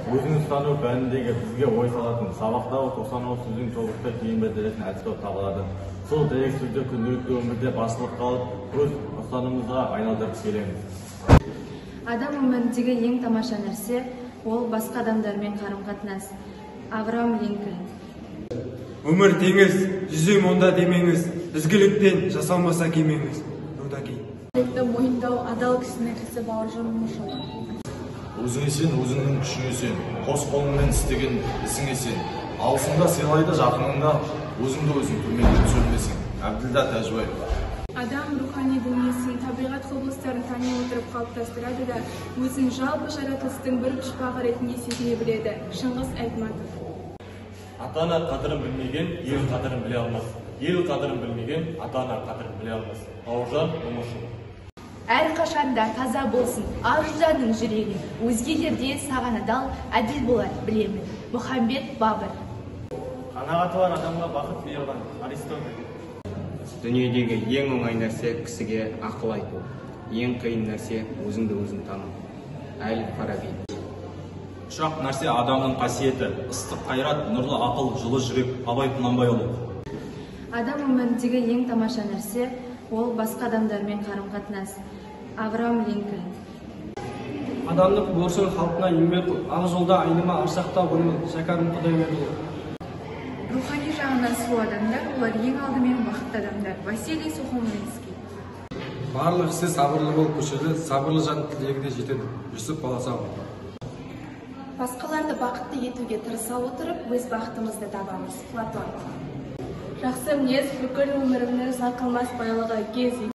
Өзін ұстану пәніндегі бізге ой салатын сабақтағы 99 сөздің тобықтай түйін білдіретін әдіс болып табылады. Сол дерек сөзді күнделікті өмірде басшылыққа алып, өз ұстанымымызға айналдырып келеміз. Адам өміріндегі ең тамаша нәрсе ол басқа адамдармен қарым-қатынас. Авраам Линкольн. Өмір теңіз, жүзем онда демеңіз, ізгіліктен жасалмаса кемеңіз. Рудаки. Мойындау адал кісінің ісі. Бауыржан Момышұлы. Өзіңе сен, өзіңнің күшіңе сен, қос қолыңмен істеген ісіңе сен. Алысыңда сыйлайды жақыныңда, өзіңді өзің төменге түсірмесең. Әбділда Тәжібаев. Адам рухани дүниесін табиғат құбылыстарын тани отырып қалыптастырады да, өзін жалпы жаратылыстың бір пұшпағы ретінде сезіне біледі. Шыңғыс Айтматов. Ата-ана қадірін білмеген ел қадірін біле алмас. Ел қадірін білмеген ата-ана қадірін біле алмас. Бауыржан Момышұлы. Әрқашанда таза болсын ар жаның, жүрегің, өзгелерде саған адал, әділ болар, білемін. Мұхаммед Бабыр. Қанағаты бар адамға бақыт бұйырған. Аристотель. Дүниедегі ең оңай нәрсе кісіге ақыл айту, ең қиын нәрсе өзіңді өзің тану. Әл Фараби. Үш-ақ нәрсе адамның қасиеті: ыстық қайрат, нұрлы ақыл, жылы жүрек. Абай Құнанбайұлы. Адам өміріндегі ең тамаша нәрсе ол басқа адамдармен қарым-қатынас. Авраам Линкольн. Адамдық борышың халқыңа еңбек қыл, ақ жолда айныма, алшақта өлме. Шәкәрім Құдайбердіұлы. Рухани жағынан сұлу адамдар, олар ең алдымен бақытты адамдар. Василий Сухомлинский. Барлық істе сабырлы бол, көшелі, сабырлы жан тілегіне жетеді. Жүсіп Баласағұн. Басқаларды бақытты етуге тырыса отырып, өз бақытымызды табамыз. Платон. Жақсы мінез бүкіл өмірімнің сарқылмас байлығы. Гези.